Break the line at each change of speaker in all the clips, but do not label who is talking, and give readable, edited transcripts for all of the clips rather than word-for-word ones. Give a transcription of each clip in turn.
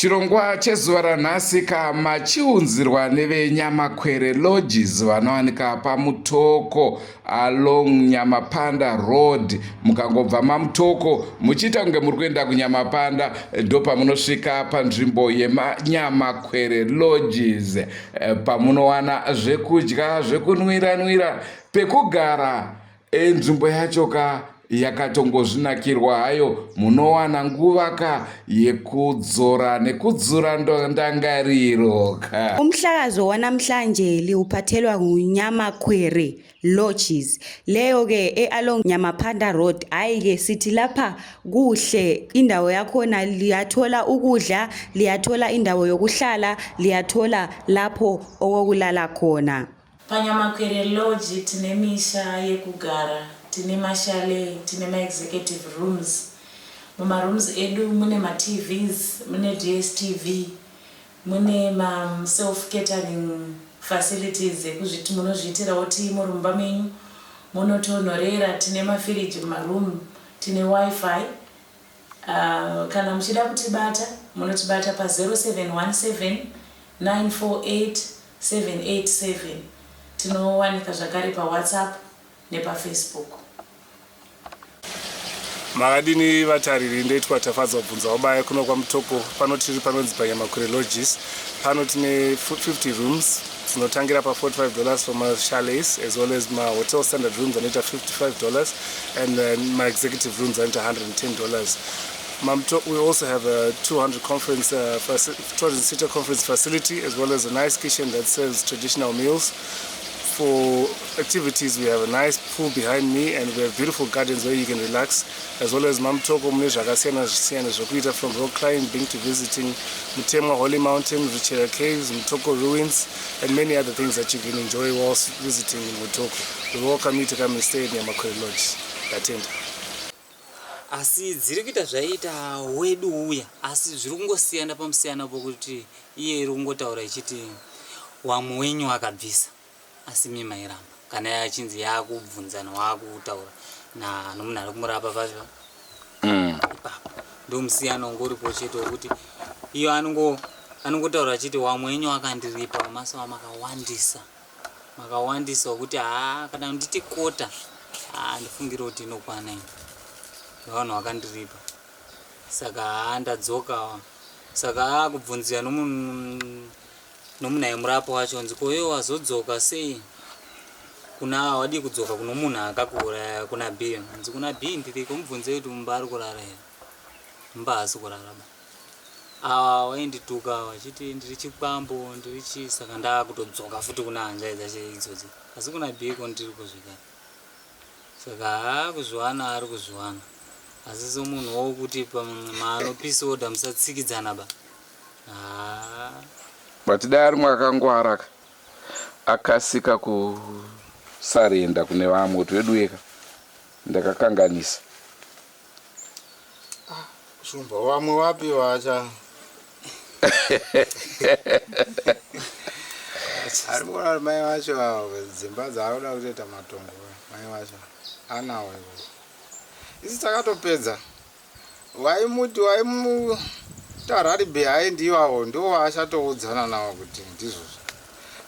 Chirongwa chezuva ranhasi ka machiunzirwa neveNyamakwere Lodges vanowanika paMutoko along Nyamapanda Road. Mukangobva maMutoko muchiita kunge muri kuenda kuNyamapanda ndopamunosvika panzvimbo yeManyamakwere Lodges eh, pamunowana zvekudya, zvekunwira-nwira, pekugara E, nzvimbo yacho ka yakatongozvinakirwa hayo munowana nguva ka yekudzora nekudzura ndangariro ka.
Umhlakazo wanamhlanje liwuphathelwa nguNyamakwere Lodges leyo ke e-along Nyamapanda Road. Hhayi ke sithi lapha kuhle indawo yakhona liyathola ukudla, liyathola indawo yokuhlala, liyathola lapho okokulala khona.
PaNyamakwere Lodge tine misha yekugara, tine machalet, tine maexecutive rooms. Mumarooms edu mune maTVs, mune DSTV, mune maself catering facilities ekuzviti munozviitirawo tii muri mumba menyu. Munotonhorera, tine mafiriji mumaroom, tine Wi-Fi. Uh, kana muchida kutibata munotibata pa 0717 948 787. Tinowanika zvakare paWhatsApp nepaFacebook.
Makadini vatariri, ndoitwa Tafadzwa Bvunzawabaya kuno kwaMutoko. Pano tiri panonzi paNyamakure Lodges. Pano tine 50 rooms dzinotangira pa 45 dollars for machalets as well as mahotel standard rooms anoita 55 dollars and then maexecutive rooms anoita 110 dollars. We also have a 200 conference, 200 seater conference facility as well as a nice kitchen that serves traditional meals. For activities, we have a nice pool behind me and we have beautiful gardens where you can relax, as well as Mamutoko mune zvakasiyana siyana zvokuita from rock climbing to visiting Mutemwa Holy Mountain, Ruchera Caves, Mutoko Ruins, and many other things that you can enjoy whilst visiting in Mutoko. We welcome you to come and stay at Nyamakore Lodge. Ndatenda.
Asi dziri kuita zvaiita wedu uya asi zviri kungosiyana pamusiyana pokuti iye iri kungotaura ichiti wamwe wenyu akabvisa asi mi mairamba kana yachinzi yakubvunzana wakutaura nomunhu ari kumurapa pacho ipapo ndomusiyano unge uripo chete wekuti iyo anongotaura achiti wamwe wenyu akandiripa masawa makawandisa makawandisa wekuti haa kana nditi kota haa ndifungire kuti inokwana ini vanhu vakandiripa saka haa ndadzoka saka haa kubvunzira nomunhu aimurapa wacho nzi ko iwe wazodzoka sei kuna wadii kudzoka kuno munhu akakuuraya kuna b nzi kuna b ndiriko mubvunze kuti mumba ari kurara here mumba haasi kurara ba Awa waindituka awa achiti ndiri chikwambo ndiri chii saka ndakutodzoka futi kuna hanzvadzi dzacho idzodzi asi kuna Biko ndiriko zvekare saka haa kuzviwana ari kuzviwana asi somunhu wokuti pamano peace order musatsikidzana ba haa.
But dai ari mwakangwara ka akasika kusarenda kune vamwe kuti veduweka ndakakanganisa.
Ah, Shumba vamwe wapi vacha ari kuona kuti mai vacho dzimba dzaakuda kutoita matongo mai vacho anawo ikoko isi takatopedza vaimuti vaimutaura ari behind iwawo ndiwo vaachatoudzana nawo kuti ndizvozvo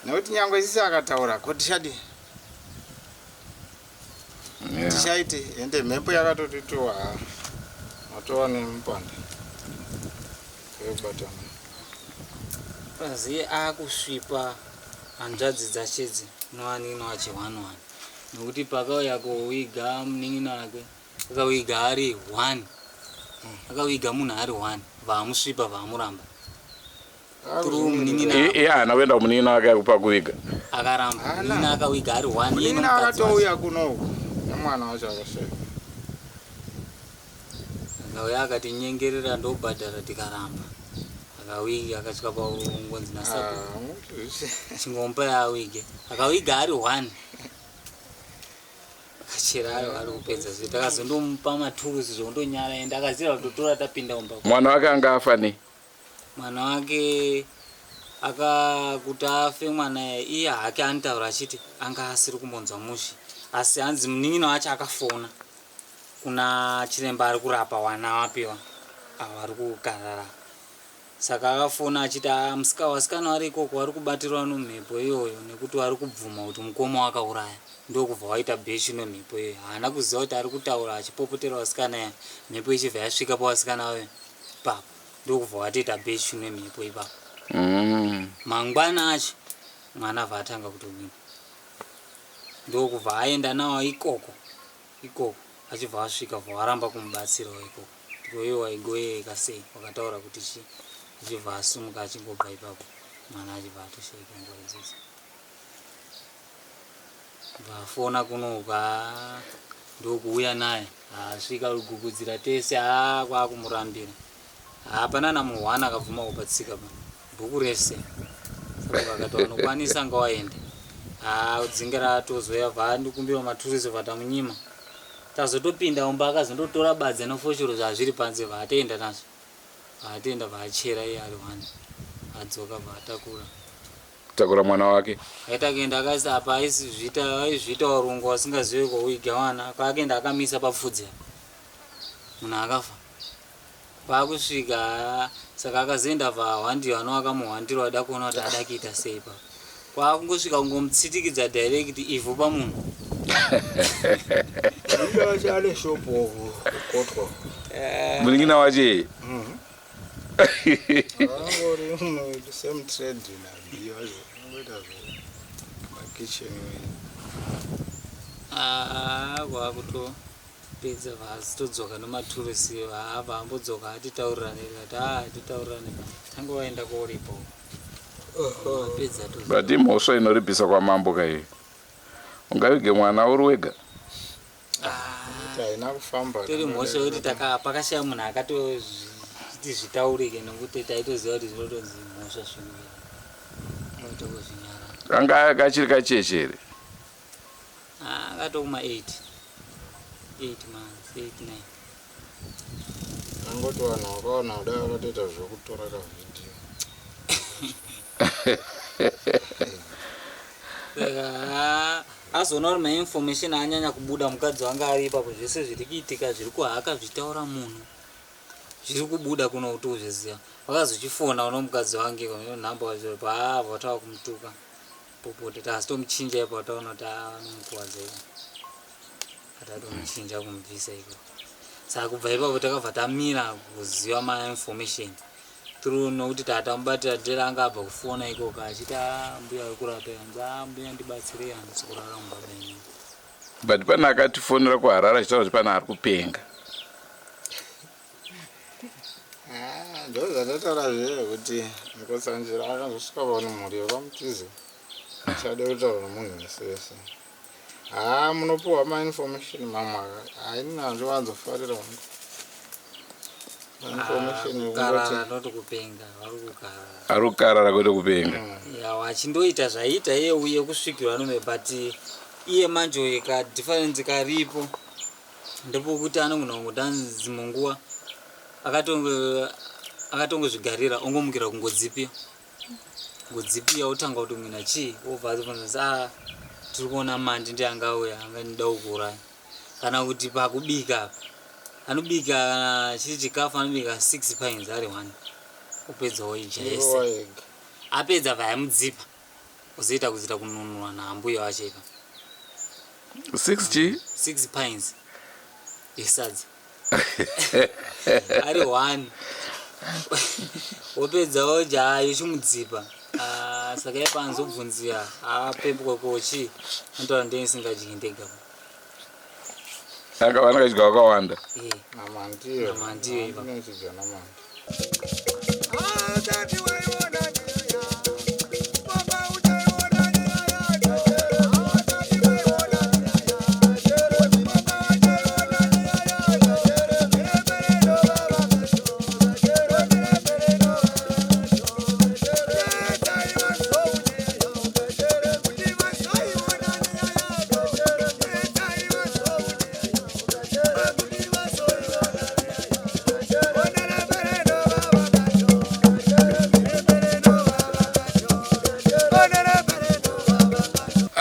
nekuti nyangwe isisi akataura ko tichadii Yeah. Tichaite ende mhepo yakatotitowa ha matova nemupanda wekubatana.
Paziye akusvipa hanzvadzi dzachedzi noanin'ina wache one one nekuti pakauya kuwiga munin'ina wake akawiga ari one akawiga munhu ari one vamusvipa vamuramba Through munin'ina
Iye haana kuenda kumunin'ina wake akupa kuviga.
Akaramba.
Haana.
Munin'ina akawiga ari one iye
Munin'ina
nomukadzi wacho.
akatouya kuno uku nemwana wacho akashaika.
Akauya akatinyengerera ndobhadhara tikaramba. Akawiga akasvika paungonzi nasabhuku.
Ah, muti-
Chingomupa yaawige. Akawiga ari one. Akachera ayo ari kupedza zve takazondomupa maturusi zvekundonyara ende akaziva kutotora tapinda mumba.
Mwana wake anga afa nei?
Mwana wake aka kuti afe mwana iye hake anotaura achiti anga asiri kumbonzwa mushe asi hanzi munin'ina wacho akafona kuna chiremba ari kurapa wana wapiwa ava vari kukarara. Saka akafona achiti haa musika vasikana vari ikoko vari kubatirwa nomhepo iyoyo nekuti vari kubvuma kuti mukoma wakauraya ndokubva waita bhechu nomhepo iyoyo. Haana kuziva kuti ari kutaura achipopotera vasikana iya mhepo ichibva yasvika pavasikana vayo ipapo ndokubva watoita bhechu nemhepo ipapo. Mangwana acho mwana abva atanga kutowina ndokubva aenda nawo ikoko ikoko achibva asvika bva waramba kumubatsirawo ikoko ndiko iwe waigoyeka sei wakataura kuti chii achibva asumuka achingobva ipapo mwana achibva atoshaika nguva idzodzo Vafona kuno ka ndokuuya naye asvika kugugudzira tese haa kwakumurambira hapana na munhu one akabvuma kupatsika pa bhuku rese saka vakati vanokwanisa ngawaende haa dzinge ratozoya vandikumbira maturisi vatamunyima tazotopinda umba akazondotora badza nefoshoro zvazviri panze vaatoenda nazvo vaatoenda vaachera iye ari one adzoka vaatakura
Kutakura mwana wake.
Aita kuenda akaisa apa aisizviita aizviita warungu wasingazive kwauiga mwana kwaakaenda akamisa papfudzi apa munhu akafa kwakusvika saka akazoenda vahwandi vano akamuhwandira vada kuona kuti ada kuita sei pa kwakungosvika kungomutsitikidza direct ivhu pamunhu
Munin'ina wacho ane shop kukotwa.
Munin'ina wacho
Angori munhu same trade nabi wacho angoita zvemakitchen.
Ah, kwakutopedza vazitodzoka nematurisi haabva ambodzoka atitaurirane tikati ah titaurirane tange waenda kouripo wapedza to
But imhosva inoripisa kwamambo kaiyi. Ungavige mwana uri wega.
Haina kufamba.
Tori mhosva yekuti taka pakashaya munhu akatozviti zvitaurike nokuti taitoziva kuti zvinotonzi mhosva zvinhu tongozvinyara.
Anga kachiri kacheche here?
Ah, akatokuma 8 8 months 8 9.
Angoti vanhu vakaona kudai vakatoita zvekutora kavhidhiyo.
Saka azoona kuti mainformation anyanya kubuda mukadzi wanga ari ipapo zvese zviri kuitika zviri kuhaka zvichitaura munhu zviri kubuda kuno kuti uzviziva vakazochifona uno mukadzi wange nhamba wacho paabva watava kumutuka popote tasitomuchinja ipo wataona kuti anomukuwadza ipo atatomuchinja kumubvisa iko saka kubva ipapo takabva tamira kuziva mainformation through nokuti tatamubatira dhera anga abva kufona ikoko achiti ah, mbuya wekurapa hanzi ah, mbuya ndibatsirei handisi kurara mumba menyu
but pane akatifonera kuharare achitaura kuti pane ari kupenga
ah, ndozvandataura zviye kuti mukotsanjera akazosvika pano mhuri yekwamutize achade kutaura nemunhu wese wese Haa munopiwa mainformation mamwe haini handiwanzofarira hangu mainformation
ah, kukarara not kupenga vari kukarara
ari kukarara kwete kupenga
mm. ya wachindoita zvaiita iye uye kusvikirwa nome but iye manje uye ka difference karipo ndepokuti anogona kungoti anzimwe nguva akatongozvigarira ongomukira kungodzipia Ngodzipiya wotanga kutomwina chii wobva azobvunza ah tiri kuona mandi ndiye angauya anganida kukuuraya kana kuti pakubika apa anobika kana chiri chikafu anobika six pines ari one opedza oidya yese apedza vayamudzipa ozoita kuzoita kununurwa naambuya wacho ipa
six chii
six pines yesadza ari one wopedza wodya hayo chimudzipa ah, saka iye paanzobvunzira apembuka kochi anotaura ndee ndisingadyi ndega
anga vanakadya wakawanda
eh.
namandiyo
namandiyo ipa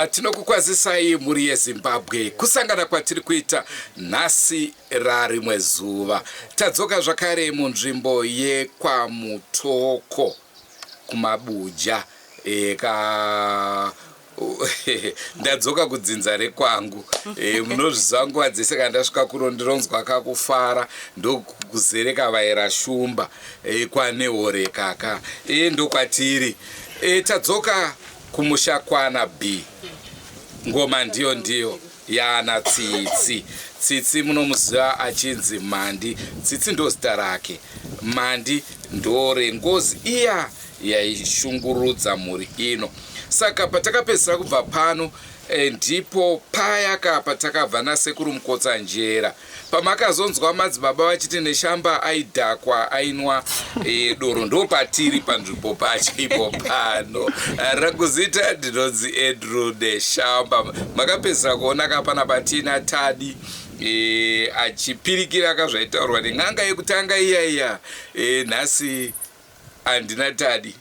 Ah, tinokukwazisai mhuri yeZimbabwe kusangana kwatiri kuita nhasi rarimwe zuva. Tadzoka zvakare munzvimbo yekwaMutoko kuMabuja e, ka ndadzoka kudzinza rekwangu e, munozviziva nguva dzese kana ndasvika kuno ndinonzwa kakufara ndokuzereka vaera shumba e, kwanehore kaka e, ndokwatiri e, tadzoka kumusha kwana B ngoma ndiyo ndiyo yaana Tsitsi. Tsitsi munomuziva achinzi Mandi. Tsitsi ndo zita rake. Mandi ndorengozi iya yaishungurudza mhuri ino. Saka patakapedzisira kubva pano eh, ndipo paya ka patakabva nasekuru Mukotsanjera. Pamakazonzwa madzibaba vachiti Neshamba aidhakwa ainwa e, doro ndopatiri panzvimbo pacho ipo pano. Rangu zita ndinonzi Andrew Neshamba. Makapedzisira kuona ka pana patina Tadi e, achipirikira ka zvaitaurwa nen'anga yekutanga iya iya e, nhasi handina Tadi.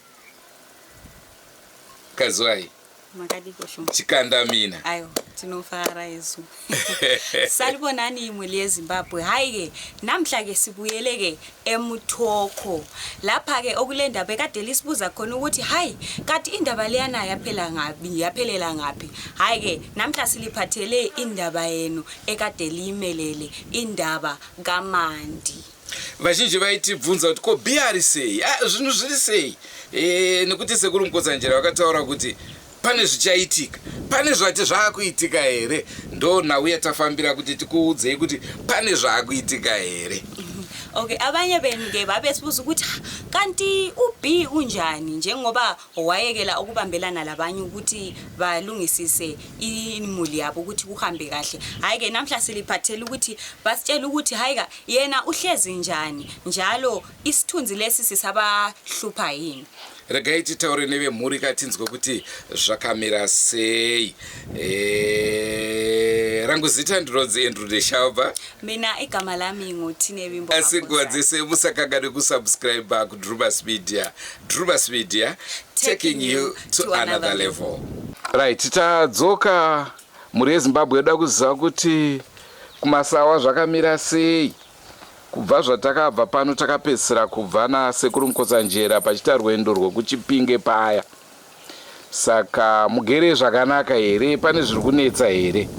Kaziwai.
Makadiko Shumba?
Chikandamina.
Ayo, tinofara isu. Salibonani imuli yeZimbabwe. Hayi ke, namhla ke sibuyele ke eMutoko. Lapha ke okulendaba ekade lisibuza khona ukuthi hayi, kati indaba leyana yaphela ngapi, yaphelela ngaphi. Hayi ke, namhla siliphathele indaba yenu ekade liyimelele, indaba kaMandi.
Vazhinji vaitibvunza kuti ko bhiya ari sei, ah, zvinhu zviri sei e, nekuti sekuru Mukotsanjera vakataura kuti pane zvichaitika, pane zvati zvaakuitika here. Ndo nhau yatafambira kuti tikuudzei kuti pane zvaakuitika here.
Okay, abanye benu ke babesibuza ukuthi kanti uB unjani njengoba wayekela ukubambelana labanye ukuthi balungisise imuli yabo ukuthi kuhambe kahle. Hayi ke namhla siliphathele ukuthi basitshele ukuthi hayi ka yena uhlezi njani njalo isithunzi lesi sisabahlupha yini.
Regai titaure nevemhuri katinzwe kuti zvakamira sei. E, rangu zita ndinonzi Andrew Neshamba.
Mina igama lami nguTinevimbo.
Asi nguva dzese musakanganwe kusubscribe kuDrumas Media. Drumas Media taking you to another level. Right, tadzoka mhuri yeZimbabwe yoda kuziva kuti kumasawa zvakamira sei. Kubva zvatakabva pano takapedzisira kubva nasekuru Mukotsanjera pachiita rwendo rwekuChipinge paya. Saka mugere zvakanaka here? Pane zviri kunetsa here?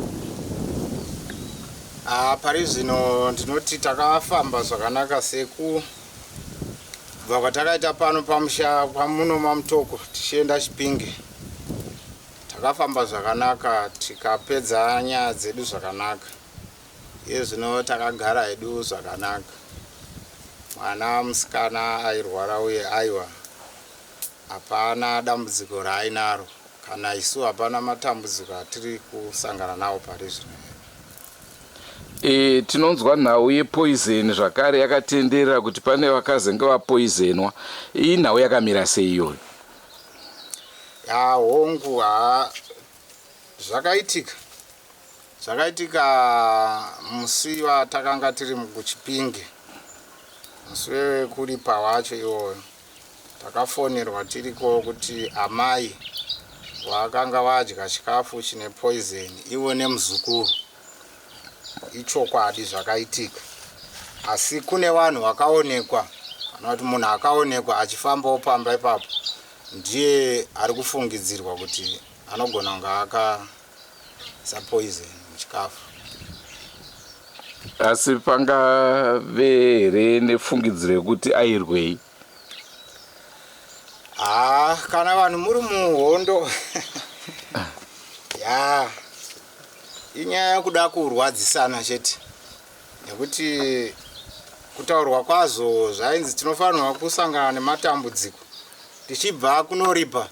Ah, pari zvino ndinoti takafamba zvakanaka seku kubva kwatakaita pano pamusha pamuno maMutoko tichienda Chipinge. Takafamba zvakanaka tikapedza nyaya dzedu zvakanaka. Iye zvino takagara hedu zvakanaka. Mwana musikana airwara uye aiwa hapana dambudziko raainaro kana isu hapana matambudziko atiri kusangana nawo pari zvino.
E, tinonzwa nhau yepoison zvakare yakatenderera kuti pane vakazenge vapoizenwa. Iyi nhau yakamira sei iyoyo?
Ya hongu ha zvakaitika zvakaitika musi watakanga tiri kuChipinge musi wekuripa wacho iwoyo takafonerwa tiriko kuti amai vakanga vadya chikafu chine poison ivo nemuzukuru. Ichokwadi zvakaitika asi kune vanhu vakaonekwa kana kuti munhu akaonekwa achifambawo pamba ipapo ndiye ari kufungidzirwa kuti anogona kunge akaisa poison muchikafu.
Asi pangave here nefungidziro yekuti airwei?
Haa, kana vanhu muri muhondo ya inyaya yekuda kurwadzisana chete nekuti kutaurwa kwazvo zvainzi tinofanirwa kusangana nematambudziko tichibva kunoripa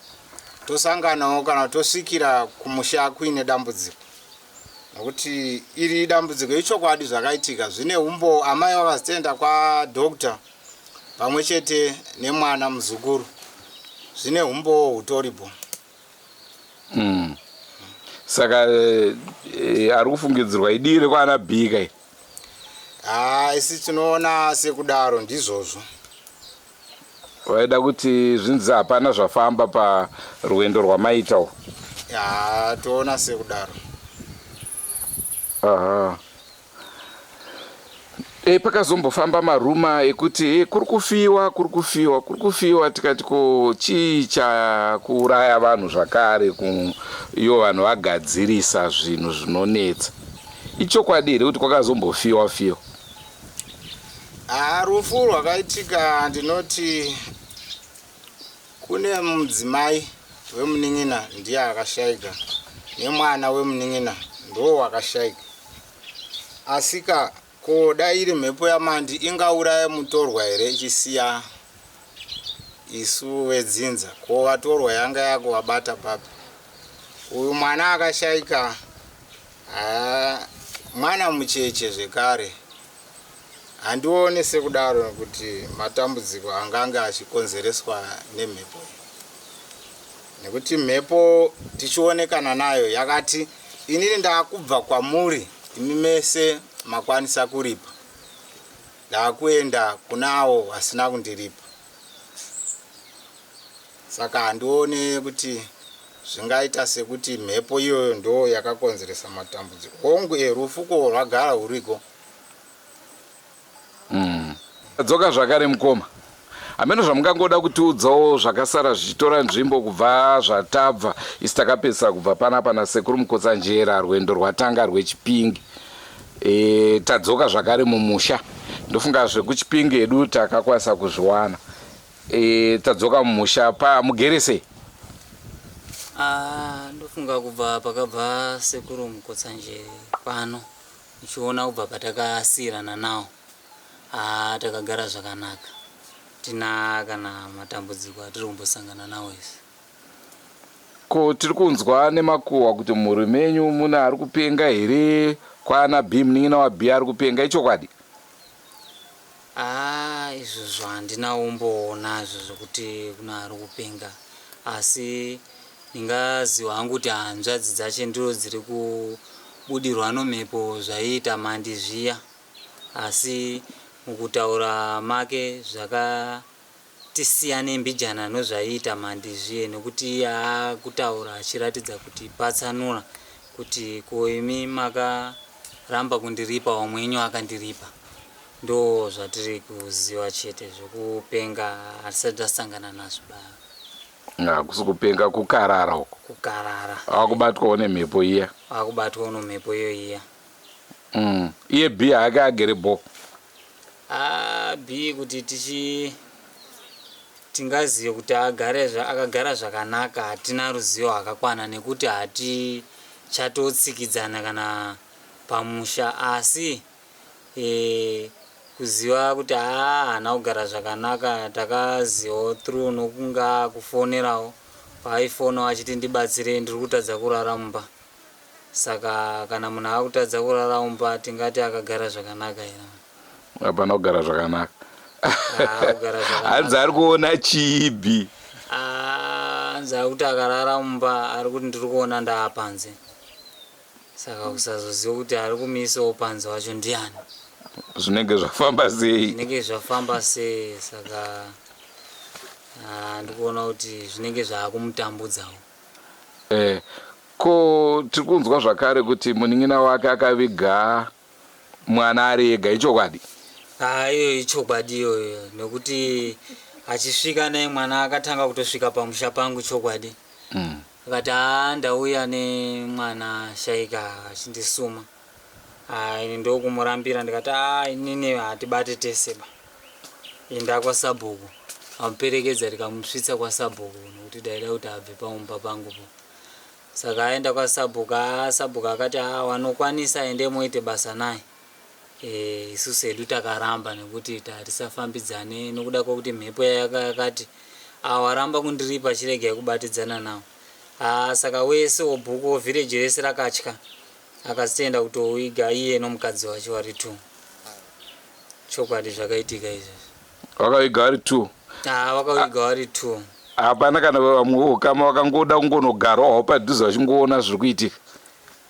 tosanganawo kana tosvikira kumusha kuine dambudziko nekuti iri dambudziko ichokwadi zvakaitika zvine umbo amai vakazitoenda kwadoctor pamwe chete nemwana muzukuru zvine umbowo hutoripo.
Saka e, ari kufungidzirwa idii rekwana B kai?
Haa isi tinoona sekudaro ndizvozvo.
Vaida kuti zvinzi hapana zvafamba parwendo rwamaita uku.
Haa toona sekudaro.
Aha. E, pakazombofamba maruma ekuti e, kuri kufiwa kuri kufiwa kuri kufiwa tikati ko chii chakuuraya vanhu zvakare ku iyo vanhu vagadzirisa zvinhu zvinonetsa ichokwadi here kuti kwakazombofiwa fiwa
Haa rufu rwakaitika ndinoti Kune mudzimai wemunin'ina ndiye akashaika nemwana wemunin'ina ndiwo wakashaika. Asika ko dai iri mhepo yaMandi ingauraya mutorwa here ichisiya isu vedzinza ko vatorwa yanga yakuvabata papi? Uyu mwana akashaika haa mwana mucheche zvekare. Handione sekudaro nekuti matambudziko angange achikonzereswa nemhepo iyi nekuti mhepo tichionekana nayo yakati inini ndakubva kwamuri imi mese makwanisa kuripa ndakuenda kuna avo vasina kundiripa saka handione kuti zvingaita sekuti mhepo iyoyo ndo yakakonzeresa matambudziko hongu erufu ko rwagara huriko
Mm. Dzoka zvakare mukoma. Hameno zvamungangoda kutiudzawo zvakasara zvichitora nzvimbo kubva zvatabva isu takapedzisa kubva panapa nasekuru Mukotsanjera rwendo rwatanga rweChipinge. E, tadzoka zvakare mumusha. Ndofunga zvekuChipinge hedu takakwanisa kuzviwana. E, tadzoka mumusha pa mugere sei?
Ah, ndofunga kubva pakabva sekuru Mukotsanjere pano Uchiona kubva patakasiirana nawo haa takagara zvakanaka tina kana matambudziko atiri kumbosangana nawo isu.
Ko tiri kunzwa nemakuhwa kuti mumhuri menyu mune ari kupenga here kwaana Bee munin'ina waBee ari kupenga ichokwadi?
Haa izvozvo handina umbowo nazvo zvekuti kune ari kupenga asi Ndingaziwa hangu kuti hanzvadzi dzache ndiro dziri kubudirwa nomhepo zvaiita Mandi zviya asi mukutaura make zvakati siyanei mbijana nozvaiita Mandi zviye nokuti iye akutaura achiratidza kuti patsanura kuti ko imi makaramba kundiripa wamwe wenyu akandiripa ndoo zvatiri kuziva chete zvekupenga hatisati tasangana nazvo baba.
Hakusi kupenga kukarara uko.
Kukarara.
Akubatwawo nemhepo iya.
Akubatwawo nomhepo iyo iya.
Iye B hake agere bho.
Ah B kuti tichi tingazive kuti agare akagara zvakanaka hatina ruzivo rwakakwana nekuti hatichatotsikitsana kana pamusha asi Eh kuziva kuti haa haana kugara zvakanaka takazivawo through nokunge akufonerawo paaifonawo achiti ndibatsirei ndiri kutadza kurara mumba saka kana munhu akutadza kurara mumba tingati akagara zvakanaka here
Hapana kugara zvakanaka.
Haa kugara
Hanzi
zvakanaka
ari kuona chibi.
Ah, hanzi akuti akarara mumba ari kuti ndiri kuona ndaapanze Saka kusazoziva kuti ari kumiisawo panze wacho ndiani.
Zvinenge zvafamba sei?
Zvinenge zvafamba sei saka ah, ndikuona kuti zvinenge zvaakumutambudzawo.
Eh, ko tiri kunzwa zvakare kuti munin'ina wake akaviga mwana ari ega ichokwadi?
Ah, iyo ichokwadi iyoyo nekuti achisvika naye mwana akatanga kutosvika pamusha pangu chokwadi. Mm. Akati haa ndauya nemwana ashaika achindisuma. Haa ini ndokumurambira ndikati haa inini hatibate tese ba. Enda kwasabhuku. Amuperekedza tikamusvitsa kwasabhuku nokuti daida kuti abve paumba pangu po. Saka aenda kwasabhuku haa sabhuku akati haa wanokwanisa ende moite basa naye. E, isusu hedu takaramba nekuti tatisafambidzane nokuda kwekuti mhepo yayaka yakati awaramba kundiripa chiregai kubatidzana nawo haa saka wese wobhuku village rese rakatya akazitoenda kutowiga iye nomukadzi wacho wari two chokwadi zvakaitika izvozvo
Vakaviga vari two.
Haa vakaviga vari two.
Hapana kana vamwe vehukama vakangoda kungonogarawo padhuze vachingoona zviri kuitika.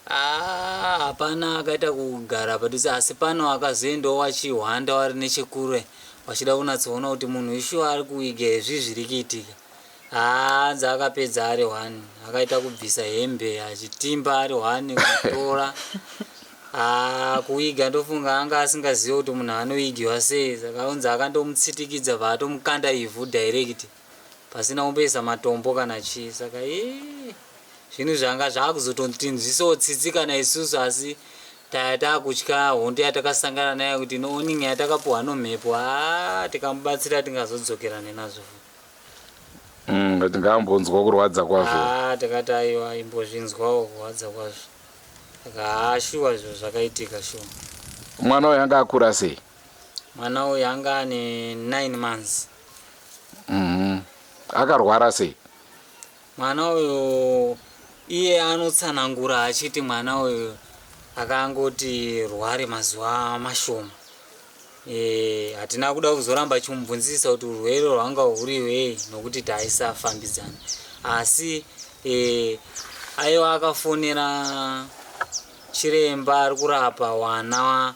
Haa hapana akaita kugara padhuze asi pano akazoendawo wachihwanda wari nechekure wachida kunatsoona kuti munhu ishuwa ari kuwiga here zvii zviri kuitika. Haa dzaakapedza ari one akaita kubvisa hembe achitimba ari one kutora haa kuiga ndofunga anga asingazive kuti munhu anoigiwa sei saka unzi akandomutsitikidza bvaatomukanda ivhu direct pasina kumboisa matombo kana chii saka ii zvinhu zvanga zvakuzototinzwisawo tsitsi kana isusu asi taya takutya hondo yatakasangana nayo kuti noowning yatakapuhwa nomhepo haa tikamubatsira tingazodzokerane nazvo futi
Mm, tingambonzwa kurwadza kwazvo.
Ah, takati aiwa imbozvinzwawo kurwadza kwazvo. Saka haa shuwa zviro zvakaitika shuwa.
Mwana uyu anga akura sei?
Mwana uyu anga ane 9 months.
Mm -hmm. Akarwara sei?
Mwana uyu iye anotsanangura achiti mwana uyu akangoti rware mazuva mashoma. Eh, hatina kuda kuzoramba chimubvunzisisa kuti urwere rwanga huri hwei nokuti taisafambidzana asi eh, aiwa akafonera chiremba ari kurapa wana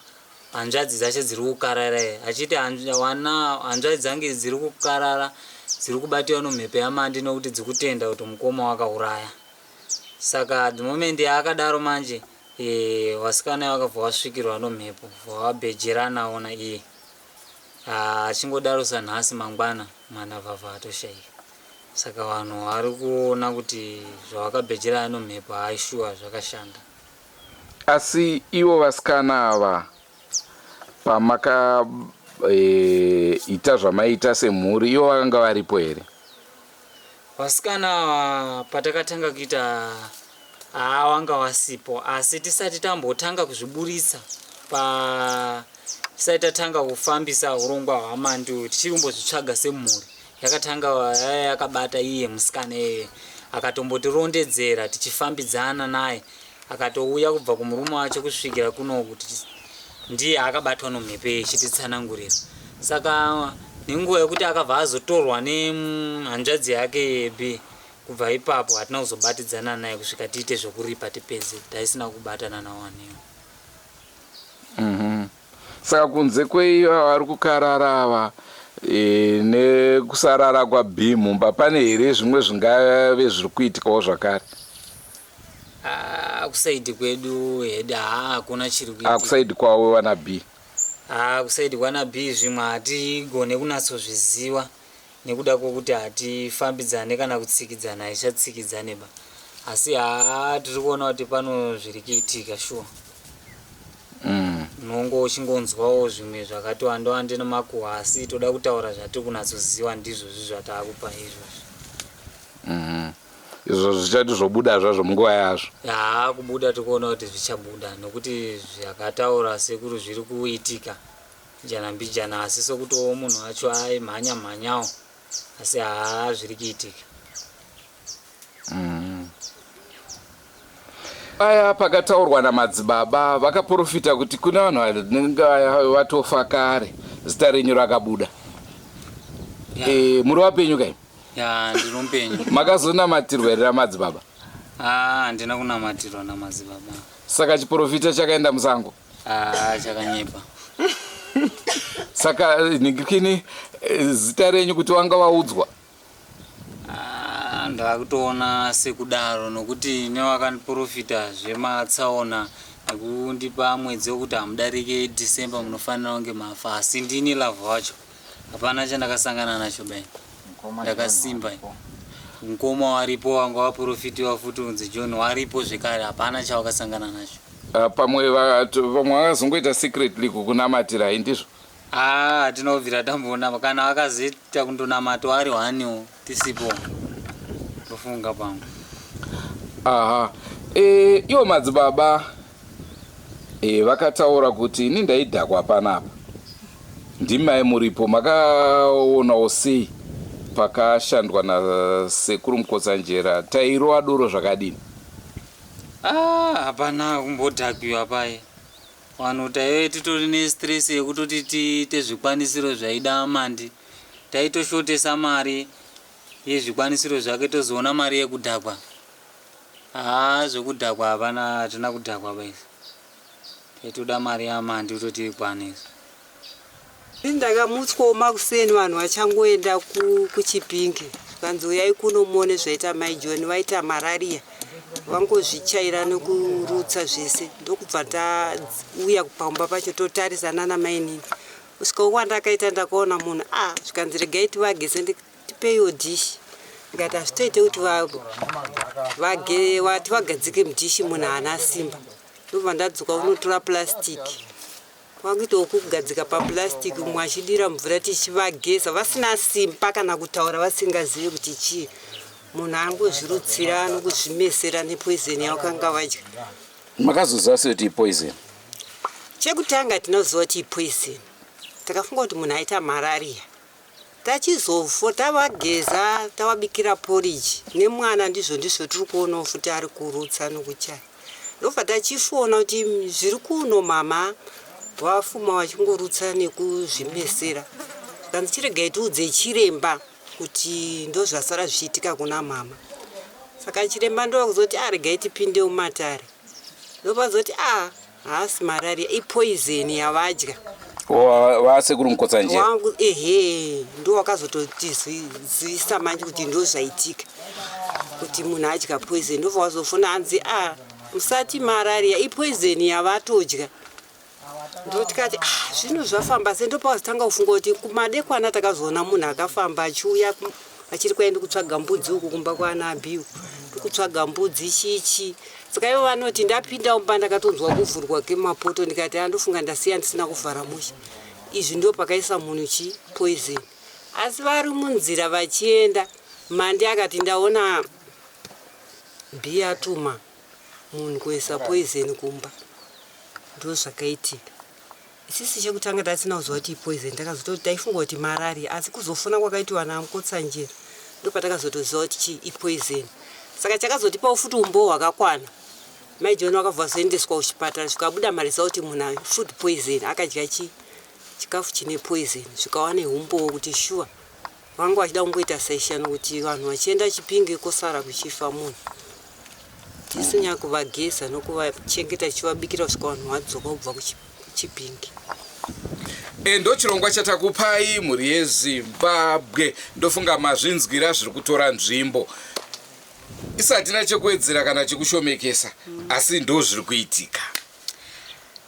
hanzvadzi dzacho dziri kukarara eh, achiti wana hanzvadzi dzange dziri kukarara dziri kubatiwa nomhepo yamandi nokuti dzikutenda kuti mukoma wakauraya saka the moment yaakadaro manje Eh vasikana vakabva vasvikirwa nomhepo vabhejeranawo naiye ah, achingodaro sanhasi mangwana mwana vavha atoshaika saka vanhu vari kuona kuti zvavakabhejerana nomhepo haishuwa zvakashanda.
Asi ivo vasikana ava pamaka e, ita zvamaiita semhuri ivo vakanga varipo here?
Vasikana ava patakatanga kuita haa wanga wasipo asi tisati tambotanga kuzviburitsa pa tisati tatanga kufambisa hurongwa hwaMandi uyu tichiri kumbozvitsvaga semhuri yakatanga yaya yakabata iye musikana iyeye akatombotirondedzera tichifambidzana naye akatouya kubva kumurume wacho kusvikira kunoku ndiye akabatwa nomhepo ichititsanangurira saka nenguva yekuti akabva azotorwa nehanzvadzi yake yebi kubva ipapo hatina kuzobatidzana naye kusvika tiite zvekuripa tipedze taisina kubatana nawaniwo
mhm. Saka kunze kweiva vari kukarara ava e, nekusarara kwaB mumba pane here zvimwe zvingave zviri kuitikawo zvakare?
Ah, kusaidi kwedu hedu haa hakuna chiri kuitika.
Ah, kusaidi kwavo vana B.
Ah, kusaidi kwana B zvimwe hatigone kunatsozviziva nekuda kwekuti hatifambidzane kana kutsikidzana haichatsikidzane ba asi haa tiri kuona kuti pano zviri kuitika shuwa unongo uchingonzwawo zvimwe zvakati wande wande nemakuhwa asi toda kutaura zvatiri kunatsoziva ndizvozvi zvataakupa izvozvi
Izvo zvichati zvobuda zvazvo munguva yazvo.
Haa kubuda tikuona kuti zvichabuda nokuti zvakataura sekuru zviri kuitika mbijana mbijana asi sokutiwo munhu wacho aimhanya mhanyawo asi haa zviri kuitika.
Paya pakataurwa namadzibaba vakaporofita kuti kune vanhu vanenge vatofa kare zita renyu rakabuda.
Yeah.
E, muri vapenyu kai?
Ya ndiri mupenyu.
Makazonamatirwa here namadzibaba?
Ah, handina kunamatirwa namadzibaba.
Saka chiporofita chakaenda musango?
Ah, chakanyepa.
Saka ningikini eh, zita renyu kuti wanga waudzwa?
Ah, ndakutoona sekudaro nokuti newakandiporofita zvematsaona nekundipa mwedzi wekuti hamudarike December munofanira kunge mafa asi ndini love wacho. Hapana chandakasangana nacho bai. Ndakasimba. Mukoma waripo wanga waprofitiwa futi unzi John waripo zvekare hapana chawakasangana nacho.
Ah, pamwe pamwe vakazongoita secretly kukunamatirai ndizvo?
Ah, hatina kubvira tamboona kana vakazoita kundonamata ari hwaniwo tisipo. Ndofunga pamwe.
Aha. E, iwo madzibaba e, vakataura kuti ini ndaidhakwa panapa ndimai muripo makaonawo sei pakashandwa nasekuru Mukotsanjera tairova doro zvakadini?
Ah, hapana kumbodhakiwa paye vanhu taive titori nestress yekutoti tiite zvikwanisiro zvaida mandi taitoshotesa mari yezvikwanisiro zvake tozoona mari yekudhakwa Haa zvekudhakwa hapana hatina kudhakwa ba isu. Taitoda mari yaMandi kutoti ikwane isu.
Ini ndakamutswawo makuseni vanhu vachangoenda kuChipinge. Zvikanzi uyai kuno muone zvaita mai John vaita marariya vangozvichaira nekurutsa zvese ndokubva tauya pamba pacho totarisa nana mainini kusvika kwandakaita ndakaona munhu a ah, zvikanzi regai tivageze tipeiwo dhishi ndikati hazvitoite kuti vagadzike mudhishi munhu haana simba ndobva ndadzoka kunotora purasitiki kwakuitawo kugadzika paplastic mumwe achidira mvura tichivageza vasina simba kana kutaura vasingazive kuti chii munhu angozvirutsira nokuzvimesera nepoison yakanga vadya.
Makazoziva sei kuti ipoison?
Chekutanga tinoziva kuti ipoison takafunga kuti munhu aita malaria Tachizofo tavageza tavabikira porridge nemwana ndizvo ndizvo tiri kuonawo futi ari kurutsa nokuchaya. Ndobva tachifona kuti zviri kuno mama vafuma vachingorutsa nekuzvimesera. Zvikanzi chiregai tiudze chiremba kuti ndozvasara zvichiitika kuna mama. Saka chiremba ndovakuzoti ah regai tipinde mumatare. Ndopazoti ah Haasi malaria ipoison yavadya.
Vasekuru Mukotsanjera.
Wangu ehe ndo wakazototizivisa manje kuti ndo zvaitika kuti munhu adya poison ndobva wazofona hanzi a ah, musati malaria ipoison yavatodya ndotikati ah, zvinhu zvafamba se ndopawazotanga kufunga kuti kumadekwana takazoona munhu akafamba achiuya achiri kwaendi kutsvaga mbudzi uku kumba kwaana abhiu ndikutsvaga mbudzi chichi Saka ivo vanoti ndapinda mumba ndakatonzwa kuvhurwa kemapoto ndikati andofunga ndasiya ndisina kuvhara mushe. Izvi ndo pakaisa munhu chi poison. Asi vari munzira vachienda Mandi akati ndaona Bee atuma munhu kuisa poison kumba. Ndozvakaitika. Isisi chekutanga tatisina kuziva kuti ipoison takazototi taifunga kuti malaria asi kuzofona kwakaitiwa naMukotsanjera ndopatakazotoziva kuti chii ipoison. Saka chakazotipawo futi umbowo hwakakwana mai John vakabva vazoendeswa kuchipatara zvikabuda maresult munhu food poison akadya chii chikafu chine poison zvikava neumbowo kuti shuwa Vanga vachida kungoita saishano kuti vanhu vachienda Chipinge kosara kuchifa munhu. Tisu nyakuvageza nokuvachengeta tichivabikira kusvika vanhu vadzoka kubva kuChipinge.
E, ndochirongwa chatakupai mhuri yeZimbabwe. Ndofunga mazvinzwira zviri kutora nzvimbo. Isu hatina chekuwedzera kana chekushomekesa, asi ndozviri kuitika.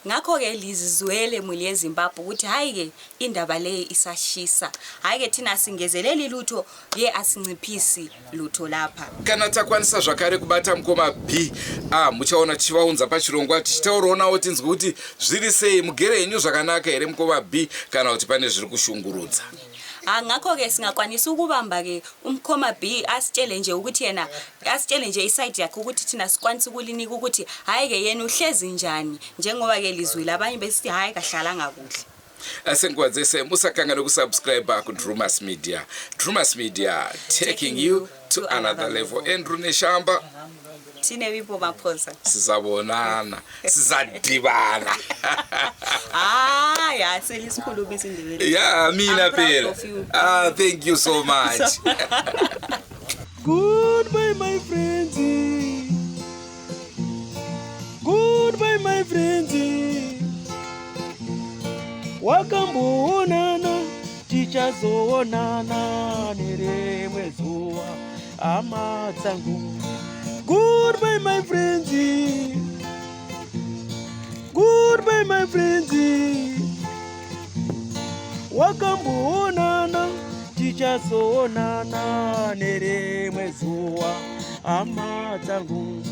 Ngakho-ke lizizwele muli yeZimbabwe ukuthi hhayi-ke indaba leyi isashisa. Hhayi-ke thina asingezeleli lutho ye asinciphisi lutho lapha.
Kana takwanisa zvakare kubata mukoma B, ah, muchaona tichivaunza pachirongwa tichitaurawo navo tinzwe kuti zviri sei, mugere henyu zvakanaka here mukoma B kana kuti pane zviri kushungurudza.
Ah, ngakho-ke singakwanisa ukubamba-ke umkhoma B asitshele nje ukuthi yena asitshele nje isayidi yakhe ukuthi thina sikwanisa ukulinika ukuthi hhayi-ke yena uhlezi njani njengoba-ke lizwile abanye besithi hhayi kahlalanga kuhle.
Senguva dzese musakanganwe kusubscribe kuDrumas Media. Drumas Media taking you to another level. Andrew Neshamba.
Tine vipo maphosa.
Sizabonana. Sizadibana.
Ah, ya selisikhuluma isiNdebele.
Yeah, mina phela. Ah, thank you so much.
Goodbye my friends. Goodbye my friends. Wakamboonana tichazoonana nerimwe zuva hama dzangu. Goodbye my friends. Goodbye my friends. Wakamboonana tichazoonana nerimwe zuva hama dzangu.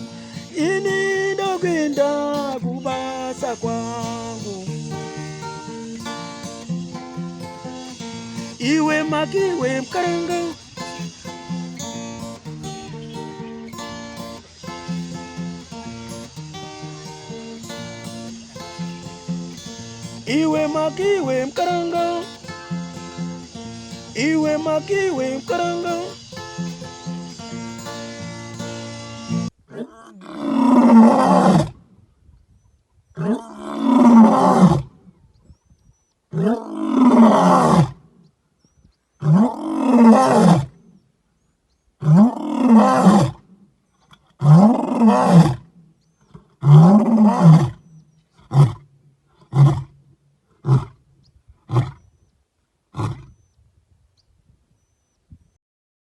Ini ndokuenda kubasa kwangu. Iwe makiwe mkaranga Iwe makiwe mkaranga Iwe makiwe mkaranga.